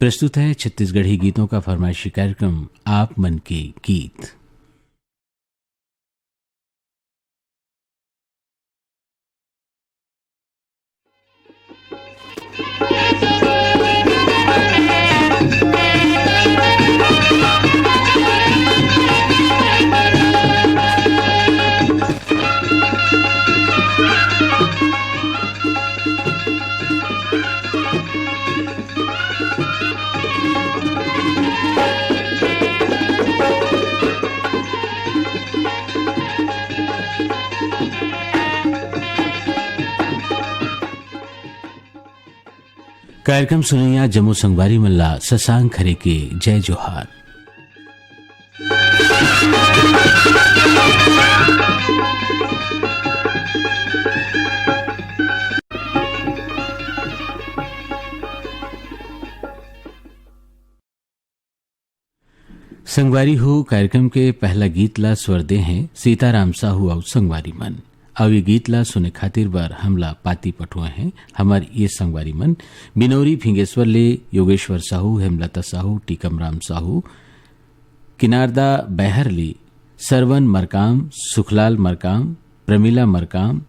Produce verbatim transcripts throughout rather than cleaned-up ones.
प्रस्तुत है छत्तीसगढ़ी गीतों का फरमाइशी कार्यक्रम आप मन के गीत। कार्यक्रम सुनइया जम्मो संगवारी मन ला शशांक खरे के जय जोहार। संगवारी हो, कार्यक्रम के पहला गीत ला स्वर दे हैं सीताराम साहू अउ संगवारी मन। अउ ये गीत ला सुने खातिर बर हमला पाती पठोए हैं हमर ये संगवारी मन। बिनौरी फिंगेश्वर ले योगेश्वर साहू, हेमलता साहू, टीकम राम साहू, किनारदा बैहर ले सरवन मरकाम, सुखलाल मरकाम, प्रमिला मरकाम,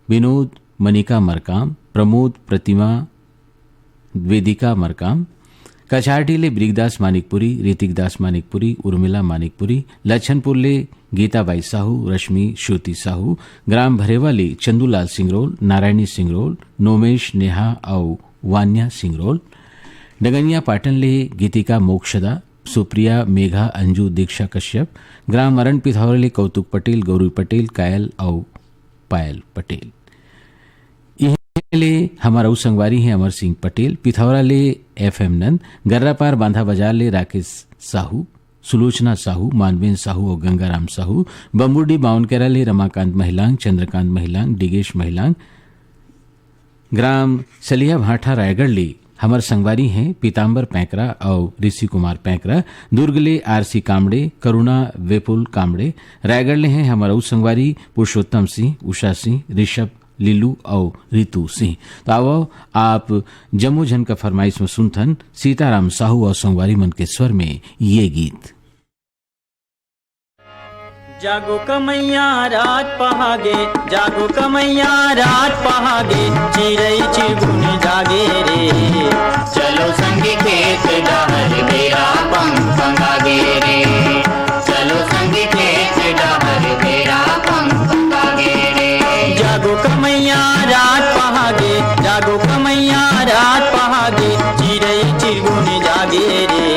विनोद, मनिका मरकाम, प्रमोद, प्रतिमा, वेदिका मरकाम, कछारडी ले ब्रिगदास मानिकपुरी, ऋतिक दास मानिकपुरी, उर्मिला मानिकपुरी, लच्छनपुर ले गीताबाई साहू, रश्मि, श्रुति साहू, ग्राम भरेवा ले चंदूलाल सिंगरोल, नारायणी सिंगरोल, नोमेश, नेहा अउ वान्या सिंगरोल, डगनिया पाटन ले गीतिका मोक्षदा, सुप्रिया, मेघा, अंजू, दीक्षा कश्यप, ग्राम मरण पिथौरा ले कौतुक पटेल, गौरी पटेल, कायल अउ पायल पटेल। इहे ले हमर अउ संगवारी हे अमर सिंह पटेल, पिथौरा ले एफ एम नंद, गर्रापार बांधा बाजार ले राकेश साहू, सुलोचना साहू, मानवेंद्र साहू अउ गंगाराम साहू, बम्बुरडी बावनकेरा ले रमाकांत महिलांग, चंद्रकांत महिलांग, डिगेश महिलांग, ग्राम सलिया भाठा रायगढ़ ले हमर संगवारी हे पीताम्बर पैंकरा अउ ऋषि कुमार पैंकरा, दुर्ग ले आर सी कामड़े, करुणा वेपुल कामड़े, रायगढ़ ले हे हमर अउ संगवारी पुरुषोत्तम सिंह, उषा सिंह, ऋषभ, लीलू अउ रितु सिंह। तो आवो, आप जम्मो झन का फरमाइश में सुनथन सीताराम साहू अउ संगवारी मन के स्वर में ये गीत। जागो कमैया रात पहागे, जागो कमैया रात पहागे, चिरई चिरगुन जागे रे। चलो संगी खेत डहर, बेरा पंग पंगागे रे। चलो संगी खेत डहर, बेरा पंग पंगागे रे। जागो कमैया रात पहागे, जागो कमैया रात पहागे, चिरई चिरगुन जागे रे।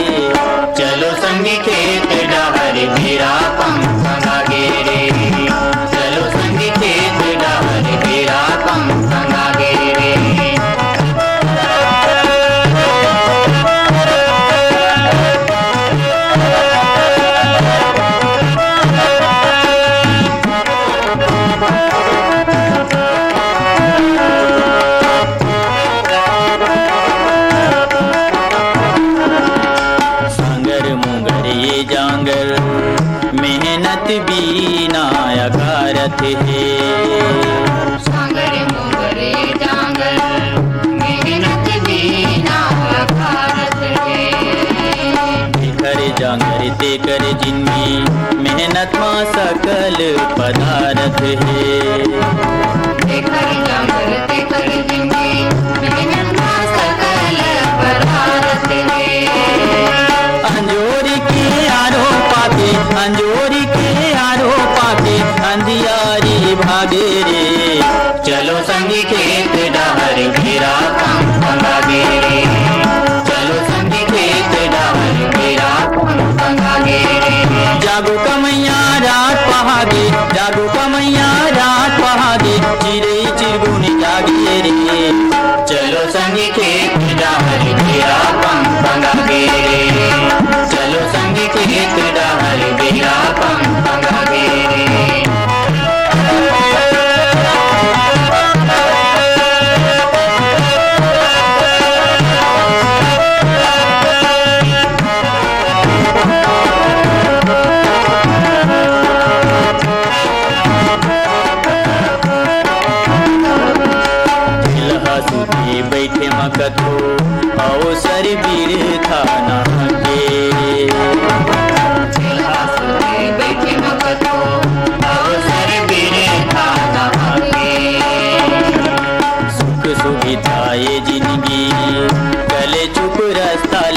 चलो संगी खेत डहर, बेरा पंग पंगागे रे। चलो संगी खेत डहर, बेरा पंग पंगागे रे। सांगर मुंगर ये जांगर, मेहनत बीना अकारत हे। सांगर मुंगर ये जांगर, मेहनत बीना अकारत हे। जेकर जांगर तेकर जिनगी, मेहनत मा सकल पदारथ हे। जेकर जांगर तेकर जिनगी, मेहनत मा सकल पदारथ हे। अंजोरी के आरो पाके, अंजोरी के आरो पाके, अंधियारी भागे रे। चलो संगी खेत डहर, बेरा पंग पंगागे रे। चलो संगी खेत डहर, बेरा पंग पंगागे रे। जागो कमैया रात पहागे, जागो कमैया रात पहागे, चिरई चिरगुन जागे रे।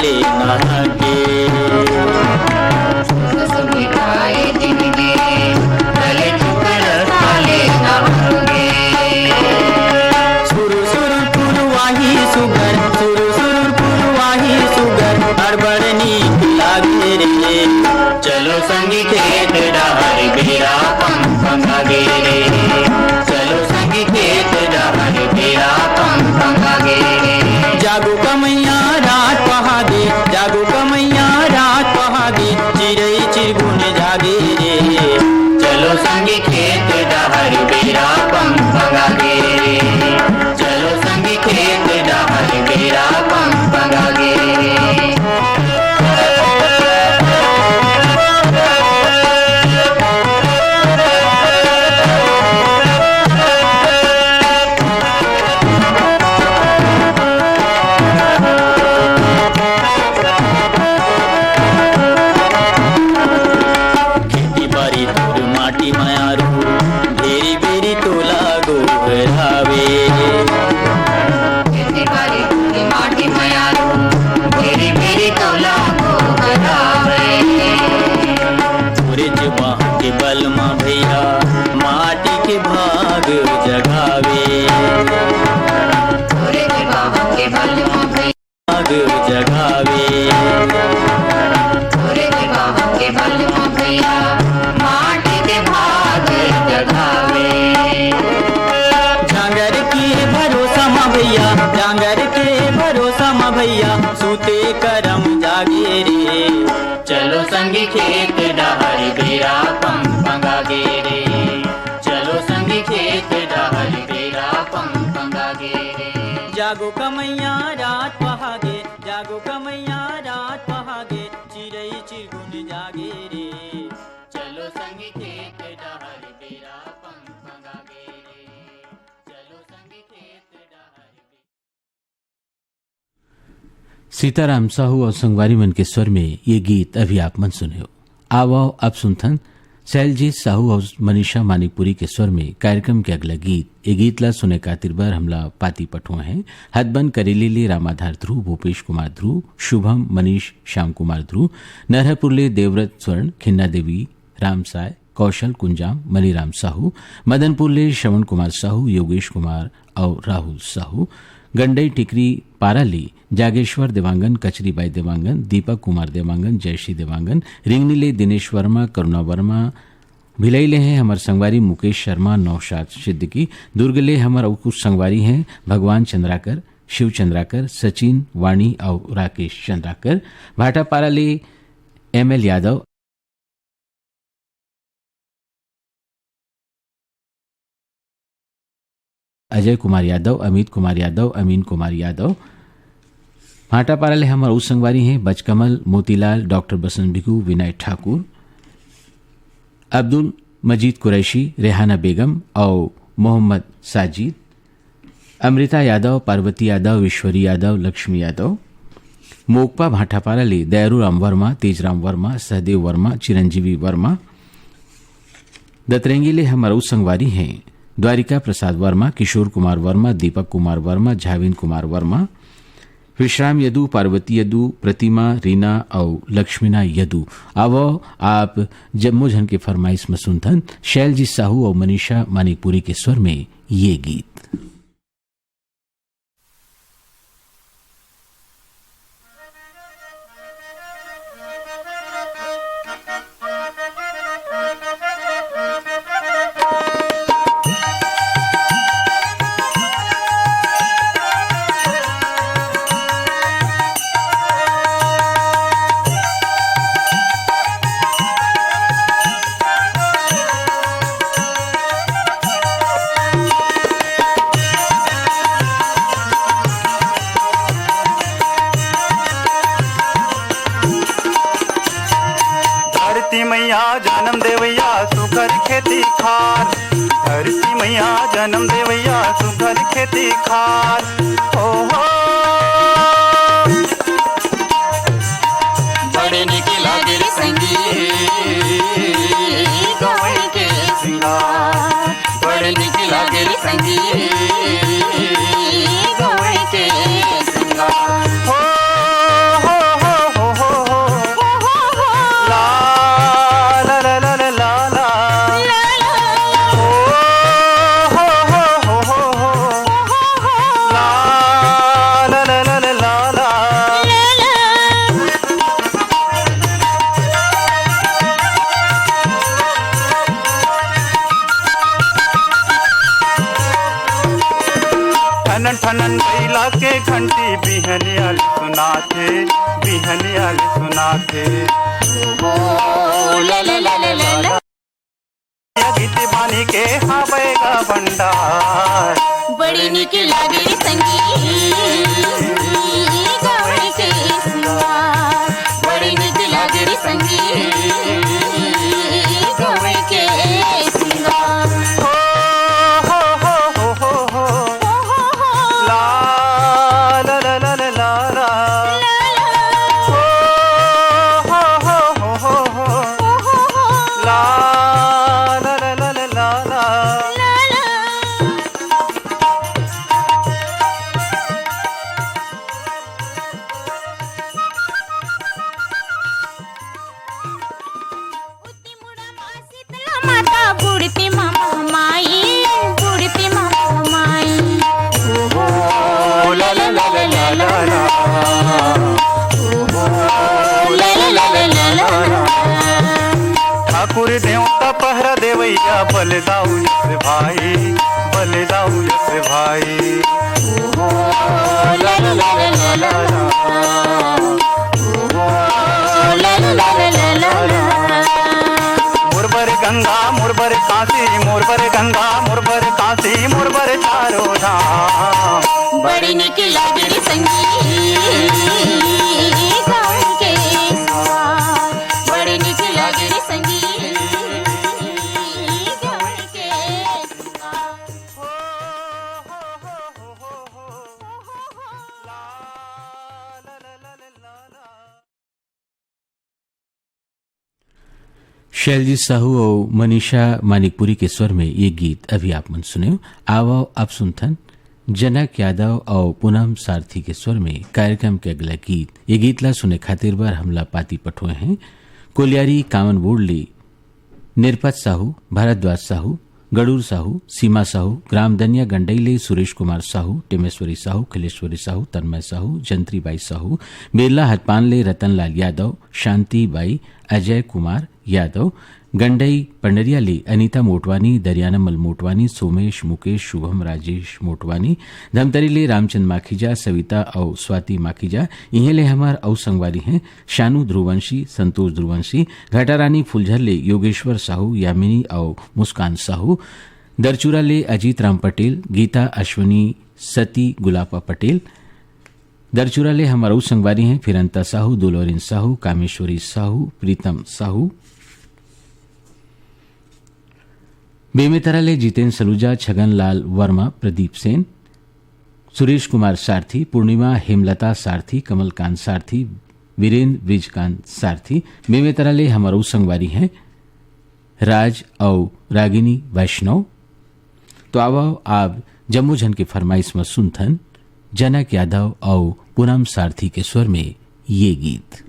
ले नहागे। सुख सुख मिटाए जिनगी, कलजुग रस्ता ले नहागे। सुर सुर पुरवाही सुघर, सुर सुर पुरवाही सुघर, अड़बड़ नीक लागे रे। चलो संगी खेत डहर, बेरा पंग पंगागे रे। चलो संगी खेत डहर, बेरा पंग पंगागे रे। जागो कमैया रात पहागे, जागो कमैया रात पहागे, चिरई चिरगुन जागे रे। चलो संगी खेत डहर, बेरा पंग पंगागे रे। चलो संगी खेत डहर, बेरा पंग पंगागे रे। खेती बारी तोर माटी मयारू, भेरी भेरी तोला गोहरावे। खेती बारी तोर माटी मयारू, भेरी भेरी तोला गोहरावे। तोरे जबान के बल मा भैया, माटी के भाग जगावे। तोरे जबान के बल मा भैया, भाग जगावे। तोरे के बाहों के बल मा भैया, माटी के भाग जगावे। जांगर के भरोसा मा भैया, जांगर के भरोसा मा भैया, सूते करम जागे रे। चलो संगी खेत डहर, बेरा पंग पंगागे रे। चलो संगी खेत डहर, बेरा पंग पंगागे रे। जागो कमैया रात पहागे, जागो कमैया रात पहागे, चिरई चिरगुन जागे रे। चलो संगी खेत डहर, बेरा पंग पंगागे रे। चलो संगी खेत डहर। सीताराम साहू और संगवारी मन के स्वर में ये गीत अभी आप मन सुने हो। आवो, अब सुनथन शैलजीत साहू और मनीषा मानिकपुरी के स्वर में कार्यक्रम के अगला गीत। ये गीत ला सुने खातिर बर हमला पाती पठुआ है हदबन करेली ले रामाधार ध्रुव, भूपेश कुमार ध्रुव, शुभम, मनीष, श्याम कुमार ध्रुव, नरहरपुर ले देवव्रत स्वर्ण, खिन्ना देवी, राम साय, कौशल कुंजाम, मनीराम साहू, मदनपुर ले श्रवण कुमार साहू, योगेश कुमार और राहुल साहू, गंडई टिकरी पारा ले जागेश्वर देवांगन, कचरीबाई देवांगन, दीपक कुमार देवांगन, जयश्री देवांगन, रिंगनी ले दिनेश वर्मा, करुणा वर्मा, भिलाई ले हैं हमर संगवारी मुकेश शर्मा, नौशाद सिद्दीकी, दुर्ग ले हमर अउ कुछ संगवारी हैं भगवान चंद्राकर, शिव चंद्राकर, सचिन, वाणी और राकेश चंद्राकर, भाटापारा ले एम एल यादव, अजय कुमार यादव, अमित कुमार यादव, अमीन कुमार यादव। भाटापारा ले हमर अउ संगवारी हैं बजकमल, मोतीलाल, डॉक्टर बसंत भिखू, विनय ठाकुर, अब्दुल मजीद कुरैशी, रेहाना बेगम और मोहम्मद साजिद, अमृता यादव, पार्वती यादव, ईश्वरी यादव, लक्ष्मी यादव। मोकपा भाटापारा ले दयारू राम वर्मा, तेजराम वर्मा, सहदेव वर्मा, चिरंजीवी वर्मा। दतरेंगी ले हमर अउ संगवारी हैं द्वारिका प्रसाद वर्मा, किशोर कुमार वर्मा, दीपक कुमार वर्मा, झाविन कुमार वर्मा, विश्राम यदु, पार्वती यदु, प्रतिमा, रीना अउ लक्ष्मीना यदु। आवो, आप जम्मो झन के फरमाइश में सुनथन शैलजीत साहू अउ मनीषा मानिकपुरी के स्वर में ये गीत। धरती मैया जन्म देवैया सुघर खेती खार, धरती मैया जन्म देवैया सुघर खेती खार। ओ हो, बड़े निक लागे रे संगी गवई के सिंगार, बड़े निक लागे रे संगी गवई के सिंगार। हो, हो, बिहनिया ले सुनाथे। ओ ला ला ला ला ला ला। गीत बानी के हावय गा भंडार। बड़ी निक लागे रे संगी, गावे के सिंगार। बड़ी निक लागे रे संगी, गावे के सिंगार। हो, हो, हो, हो, हो, हो। ला, ला, ला, ला, ला, ला, ला। ला, ला। हो, हो, हो, हो, हो, हो। ला, ला, ला, ला, ला, ला, ला। शीतला माता बुड़ती मा महामाई, बुड़ती मा महामाई। ओ ला ला ला ला ला ला ला। ओ ला ला ला ला ला ला ला। ठाकुर देवता पहरा देवैया, बलदाऊ यस भाई, बलदाऊ यस भाई। ओ ला ला ला ला ला ला। मोर बर गंगा, मोर बर काशी, मोर बर गंगा, मोर बर काशी, मोर बर चारों धाम। बड़ी निक लागे रे संगी, गाँव के सिंगार। बड़ी निक लागे रे संगी, गाँव के सिंगार। शैलजीत साहू अउ मनीषा मानिकपुरी के स्वर में ये गीत अभी आप मन सुनेव। आवव, अब सुनथन जनक यादव अउ पूनम सारथी के स्वर में कार्यक्रम के अगला गीत। ये गीत ला सुने खातिर बर हमला पाती पठोए हैं कोलियारी कामन बोर्ड ले निरपत साहू, भारद्वाज साहू, गड़ूर साहू, सीमा साहू, ग्राम दनिया गंडई ले सुरेश कुमार साहू, टेमेश्वरी साहू, खिलेश्वरी साहू, तन्मय साहू, जंत्रीबाई साहू, बेरला हतपान ले रतनलाल यादव, शांति बाई, अजय कुमार यादव, गंडई पंडरिया ले अनीता मोटवानी, दरियानमल मोटवानी, सोमेश, मुकेश, शुभम, राजेश मोटवानी, धमतरी ले रामचंद माखीजा, सविता अउ स्वाति माखीजा, इहें ले हमर अउ संगवारी हैं शानू ध्रुवंशी, संतोष ध्रुवंशी, घटारानी फुलझर ले योगेश्वर साहू, यामिनी अउ मुस्कान साहू, दरचूरा ले अजीत राम पटेल, गीता अश्विनी, सती गुलापा पटेल, दरचूरा ले हमर अउ संगवारी हैं फिरंता साहू, दुलोरिन साहू, कामेश्वरी साहू, प्रीतम साहू, बेमेतरा ले जितेन सलूजा, छगन लाल वर्मा, प्रदीप सेन, सुरेश कुमार सारथी, पूर्णिमा हेमलता सारथी, कमलकांत सारथी, वीरेंद्र बृजकांत सारथी। बेमेतरा ले हमर अउ संगवारी हैं राज अउ रागिनी वैष्णव। तो आवव, आप जम्मो झन के फरमाइश म सुनथन जनक यादव अउ पूनम सारथी के स्वर में ये गीत।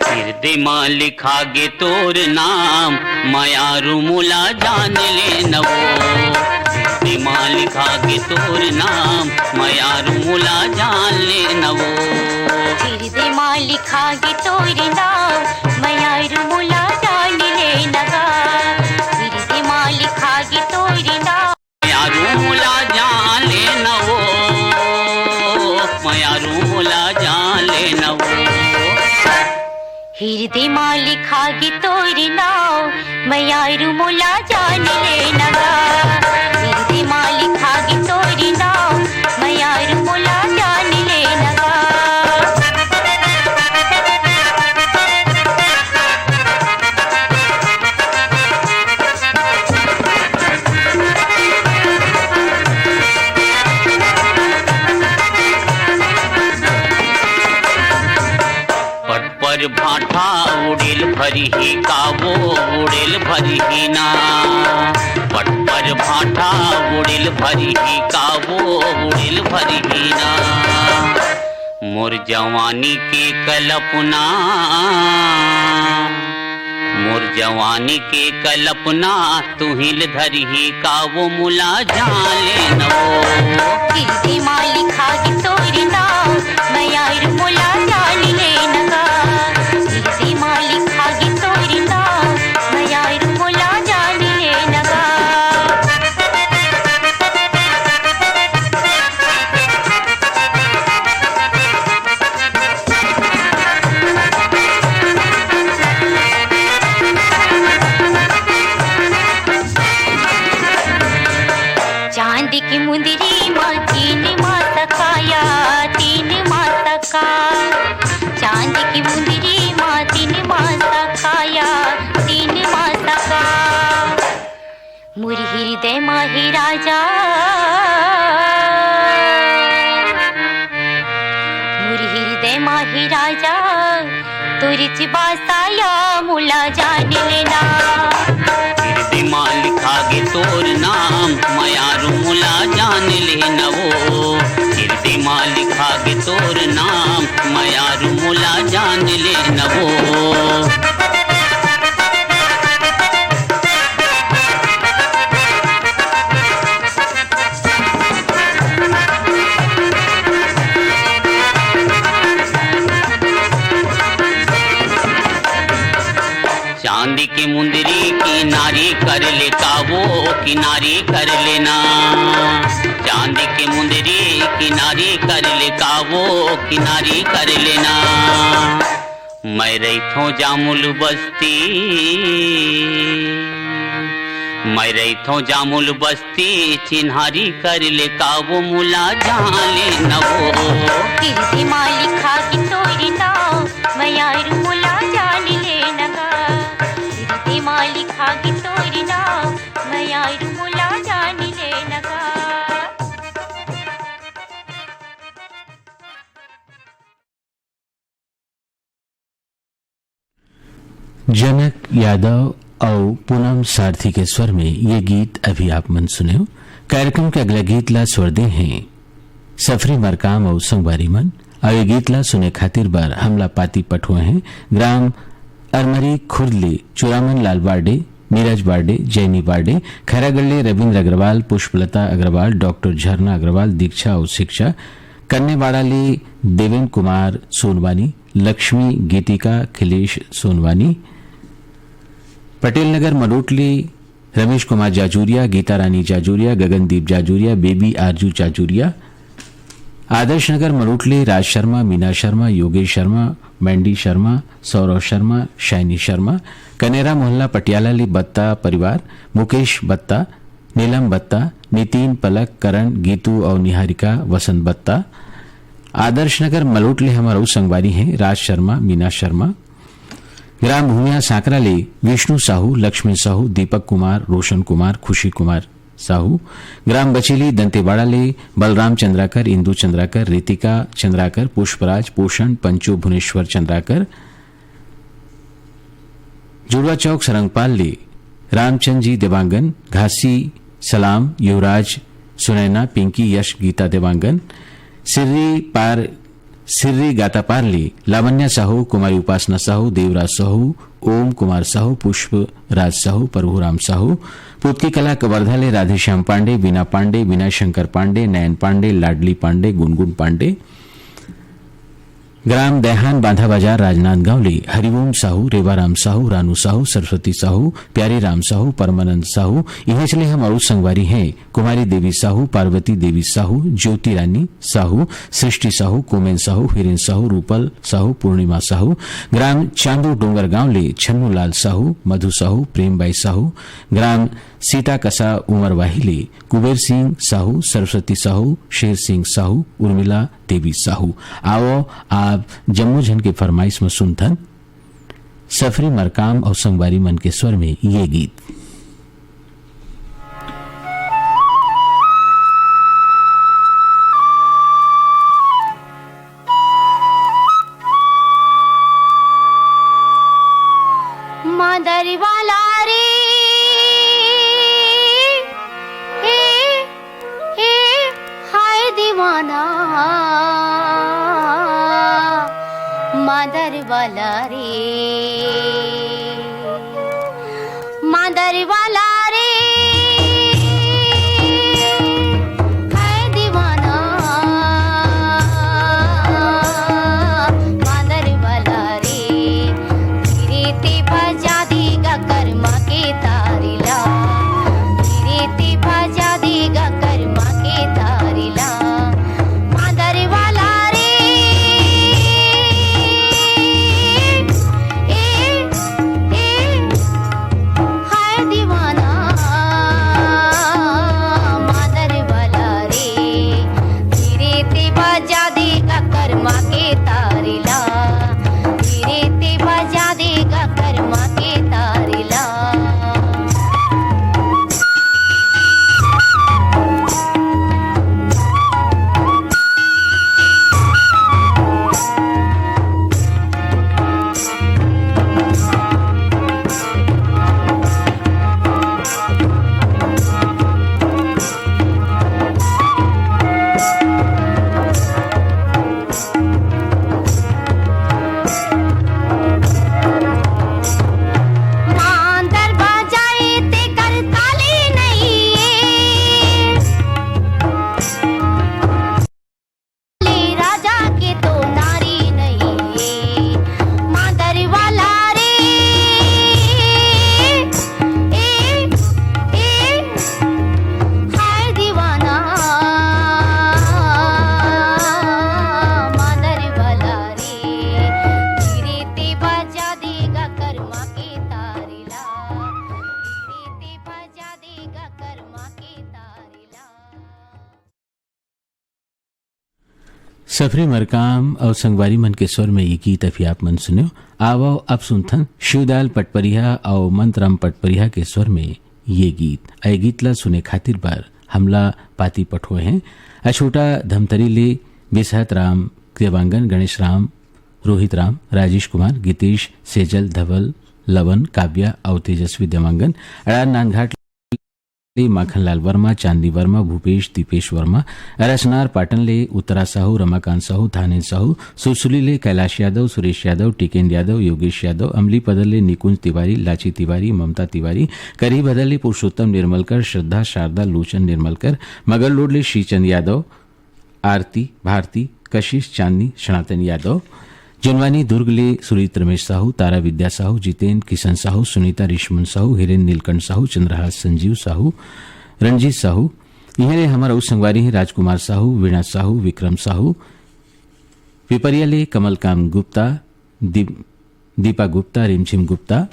हिरदे मा लिखा गे तोर नाम, मयारू मोला जान ले न वो। हिरदे मा लिखा गे तोर नाम, मयारू मोला जान ले न वो। हिरदे मा लिखा गे तोर नाम, मयारू मोला जान ले न गा। हिरदे मा लिखा गे तोर नाम। मयारू मोला जान ले न वो, मयारू मोला जान ले न वो। हिरदे मा लिखा गे तोर नाव, मयारू मोला जान ले न गा। हिरदे मा लिखा गे तोर नाव, मयारू मोला जान ले न गा। पटपर भाठा उड़ेल भरिही का वो उड़ेल भरिही ना। पटपर भाठा उड़ेल भरिही का वो उड़ेल भरिही ना। मोर जवानी के कल्पना, मोर जवानी के कल्पना तुहिल धरिही का वो मोला जान ले न वो। हिरदे मा लिखा गे तोर नाव, मयारू मोला जान लेना गा, हिरदे मा लिखा गे तोर नाम, मयारू मोला जान लेना गा। चांदी की मुंदरी मा तीन मासा काया, तीन मासा का। चांदी की मुंदरी मा तीन मासा काया, तीन मासा का। मोर हिरदे मा हे राजा, मोर हिरदे मा हे राजा, तोर चिबासाया मोला जान लेना। हिरदे मा लिखा गे तोर नाम, मयारू मोला जान लेना वो। हिरदे मा लिखा गे तोर नाम, मयारू मोला जान लेना वो। चांदी के मुंदरी किनारी कर ले काबो, किनारी कर लेना। चांदी के मुंदरी किनारी कर ले काबो, किनारी कर लेना। मैं रहिथों जामुल बस्ती, मैं रहिथों जामुल बस्ती, चिन्हारी कर ले काबो मोला जान लेना वो। हिरदे मा लिखा गे तोर नाम, मयारू मोला जान लेना गा। हिरदे मा लिखा गे तोर नाम, मयारू मोला जान लेना गा। जनक यादव अउ पूनम सारथी के स्वर में ये गीत अभी आप मन सुने हो। कार्यक्रम के अगला गीत ला स्वर दे हैं सफरी मरकाम अउ संगवारी मन। अउ ये गीत ला सुने खातिर बर हमला पाती पठुए हैं ग्राम अरमरी खुर्द ले चुरामन लाल बार्डे, नीरज बार्डे, जैनी बार्डे, खैरागढ़ ले रविंद्र अग्रवाल, पुष्पलता अग्रवाल, डॉक्टर झरना अग्रवाल, दीक्षा अउ शिक्षा, कन्नेवाड़ा ले देवेंद्र कुमार सोनवानी, लक्ष्मी, गीतिका, खिलेश सोनवानी, पटेल नगर मलोट ले रमेश कुमार जाजूरिया, गीता रानी जाजूरिया, गगनदीप जाजूरिया, बेबी आरजू जाजूरिया, आदर्श नगर मलोट ले राज शर्मा, मीना शर्मा, योगेश शर्मा, मैंडी शर्मा, सौरव शर्मा, शाइनी शर्मा, कनेरा मोहल्ला पटियाला ले बत्ता परिवार, मुकेश बत्ता, नीलम बत्ता, नितिन, पलक, करण, गीतू अउ निहारिका, वसंत बत्ता, आदर्श नगर मलोट ले हमर अउ संगवारी हैं राज शर्मा, मीना शर्मा, ग्राम भूमिया सांकरा ले विष्णु साहू, लक्ष्मी साहू, दीपक कुमार, रोशन कुमार, खुशी कुमार साहू, ग्राम बचेली दंतेवाड़ा ले बलराम चंद्राकर, इंदु चंद्राकर, रितिका चंद्राकर, पुष्पराज, पोषण, पंचो, भुनेश्वर चंद्राकर, जुड़वा चौक सरंगपाल ले रामचंद जी देवांगन, घासी सलाम, युवराज, सुनैना, पिंकी, यश, गीता देवांगन, सिर्री पार सिर्री गातापार ले लावण्या साहू, कुमारी उपासना साहू, देवराज साहू, ओम कुमार साहू, पुष्प राज साहू, प्रभुराम साहू, पुतकी कला कवर्धा ले राधेश्याम पांडे, वीना पांडे, विनय शंकर पांडे, नयन पांडे, लाडली पांडे, गुनगुन पांडे, ग्राम दैहान बांधा बाजार राजनांदगांव ले हरिओम साहू, रेवाराम साहू, रानू साहू, सरस्वती साहू, प्यारी राम साहू, परमानंद साहू, इहेच ले हमर अउ संगवारी हैं कुमारी देवी साहू, पार्वती देवी साहू, ज्योति रानी साहू, सृष्टि साहू, कोमेन साहू, हिरिन साहू, रूपल साहू, पूर्णिमा साहू, ग्राम चांदू डोंगर गांव ले छन्नू लाल साहू, मधु साहू, प्रेमबाई साहू, ग्राम सीता कसा उमरवाही ले कुबेर सिंह साहू, सरस्वती साहू, शेर सिंह साहू, उर्मिला देवी साहू। आवो, आप जम्मो झन के फरमाइश म सुनथन सफरी मरकाम अउ संगवारी मन के स्वर में ये गीत। मादर वाला रे, हे, हे, हाय दीवाना, मादर वाला रे, मादर वाला रे, हाय दीवाना। सफरी मरकाम अउ संगवारी मन के स्वर में ये गीत अभी आप मन सुन्यो। आवव, अब सुनथन शिवदयाल पटपरिहा अउ मंतराम पटपरिहा के स्वर में ये गीत। ए गीत ला सुने खातिर बर हमला पाती पठोए हैं। अछोटा धमतरी ले बिसहत राम देवांगन, गणेश राम, रोहित राम, राजेश कुमार, गीतेश, सेजल, धवल, लवन, काव्या अउ तेजस्वी देवांगन। अड़ार नांदघाट ले माखनलाल वर्मा, चांदनी वर्मा, भूपेश, दीपेश वर्मा। अरसनार पाटन ले उत्तरा साहू, रमाकांत साहू, थानेन साहू। सुरसुली ले कैलाश यादव, सुरेश यादव, टिकेन यादव, योगेश यादव। अमली पदर ले निकुंज तिवारी, लाची तिवारी, ममता तिवारी। करही भदर ले पुरुषोत्तम निर्मलकर, श्रद्धा, शारदा, लोचन निर्मलकर। मगरलोड ले श्रीचंद यादव, आरती, भारती, कशिश, चांदनी, सनातन यादव। जुनवानी दुर्ग ले सुरीत रमेश साहू, तारा विद्या साहू, जितेन किशन साहू, सुनीता रिश्मन साहू, हिरेन नीलकंठ साहू, चंद्रहास संजीव साहू, रणजीत साहू। इहें ले हमर अउ संगवारी हैं राजकुमार साहू, वीणा साहू, विक्रम साहू। पिपरिया ले कमलकांत गुप्ता, दीप-, दीपा गुप्ता, रिमझिम गुप्ता।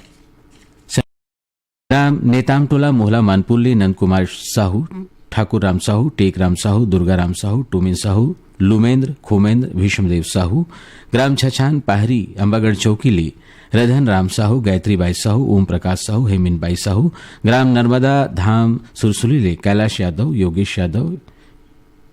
राम नेताम टोला मोहला मानपुर ले नंद कुमार साहू, ठाकुर राम साहू, टेक राम साहू, दुर्गा राम साहू, टोमिन साहू, लुमेंद्र, खोमेंद्र, भीष्मदेव साहू। ग्राम छछान पाहरी अम्बागढ़ चौकी ले रधन राम साहू, गायत्री बाई साहू, ओम प्रकाश साहू, हेमिन बाई साहू। ग्राम नर्मदा धाम सुरसुली ले कैलाश यादव, योगेश यादव,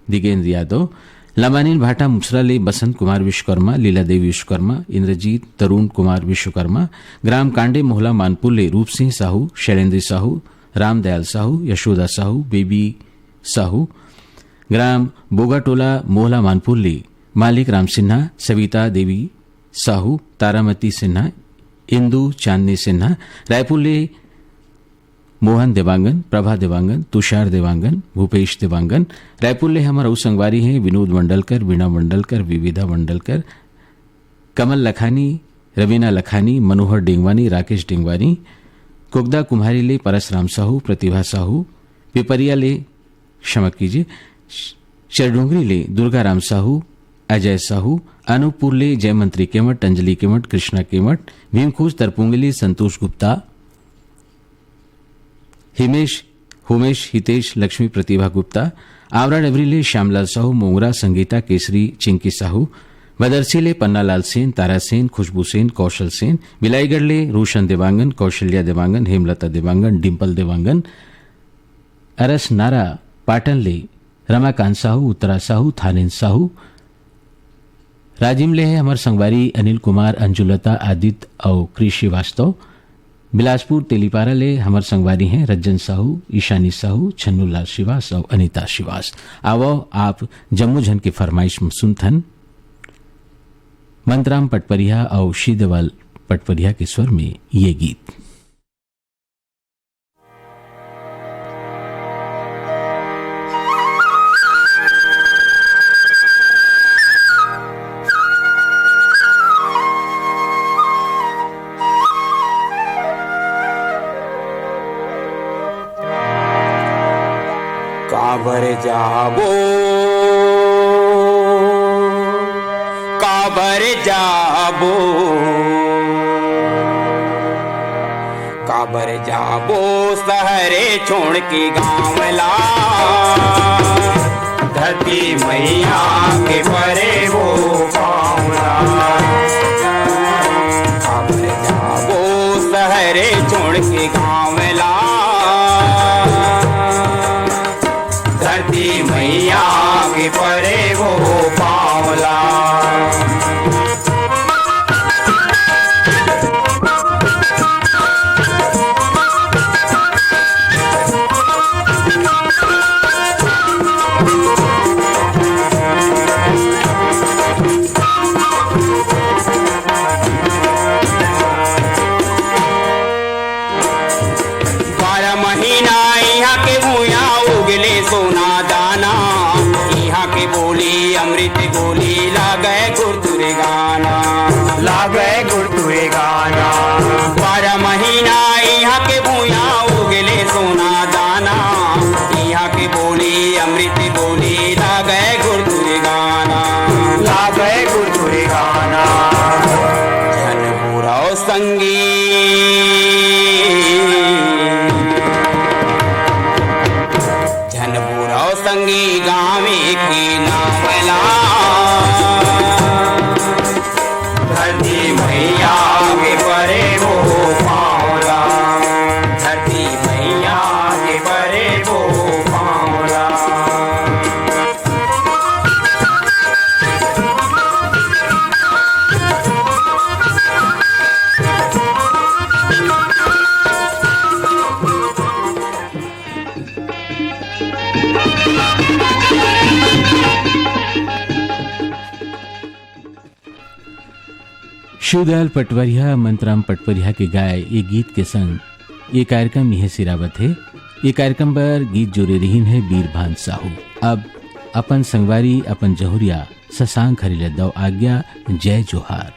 दिगेंद्र यादव। लमानिन भाटा मुसरा ले बसंत कुमार विश्वकर्मा, लीला देवी विश्वकर्मा, इंद्रजीत तरुण कुमार विश्वकर्मा। ग्राम कांडे मोहला मानपुर ले रूप सिंह साहू, शैलेंद्र साहू, रामदयाल साहू, यशोदा साहू, बेबी साहू। ग्राम बोगाटोला मोहला मानपुर ले मालिक राम सिन्हा, सविता देवी साहू, तारामती सिन्हा, इंदु चांदनी सिन्हा। रायपुर ले मोहन देवांगन, प्रभा देवांगन, तुषार देवांगन, भूपेश देवांगन। रायपुर ले हमर अउ संगवारी हैं विनोद मंडलकर, वीणा मंडलकर, विविधा मंडलकर, कमल लखानी, रवीना लखानी, मनोहर डेंगवानी, राकेश डेंगवानी। कोगदा कुम्हारी ले परसराम साहू, प्रतिभा साहू। पिपरिया ले, क्षमा कीजिए, श-, चरडोंगरी ले दुर्गा राम साहू, अजय साहू। अनूपपुर ले जयमंत्री केमट, अंजलि केमट, कृष्णा केमट। भीमखोज तरपुंगली संतोष गुप्ता, हिमेश, होमेश, हितेश, लक्ष्मी प्रतिभा गुप्ता। आवरा डबरी ले श्यामलाल साहू, मोंगरा, संगीता, केसरी, चिंकी साहू। बदरसी ले पन्नालाल सेन, तारा सेन, खुशबू सेन, कौशल सेन। बिलाईगढ़ ले रोशन देवांगन, कौशल्या देवांगन, हेमलता देवांगन, डिंपल देवांगन। अरस नारा पाटन ले रमाकांत साहू, उत्तरा साहू, थानेन साहू। राजिम ले हे हमर संगवारी अनिल कुमार, अंजुलता, आदित्य अउ कृष श्रीवास्तव। बिलासपुर तेलीपारा ले हमर संगवारी हैं रज्जन साहू, ईशानी साहू, छन्नूलाल श्रीवास अउ अनिता श्रीवास। आवव, आप जम्मो झन के फरमाइश म सुनथन मंतराम पटपरिहा अउ शिवदयाल पटपरिहा के स्वर में ये गीत। काबर जाबो, काबर जाबो, काबर जाबो सहरे छोड़ के गाँव ला। धरती मैया के परे वो पाँव ला। काबर जाबो सहरे छोड़ के गाँव ला। धरती मैया के परे वो पाँव ला। बारह महीना इहाँ के भुइयां उगले सोना दाना, इहाँ के बोली अमृत गोली, लागे गुरतुरे गाना। लागे गुरतुरे गाना। बारह महीना इहाँ के भुइयां उगले सोना दाना, इहाँ के बोली अमृत गोली, लागे गुरतुरे गाना। लागे गुरतुरे गाना। झन बुराव संगी, झन बुराव संगी गाँव के नाम ला। शिवदयाल पटवरिया, मंतराम पटवरिया के गाय ये गीत के संग ये कार्यक्रम इहे सिरावत हे। ये कार्यक्रम बर गीत जोरे रहिन हे बीरभान साहू। अब अपन संगवारी, अपन जहुरिया शशांक हरि ल दव आज्ञा। जय जोहार।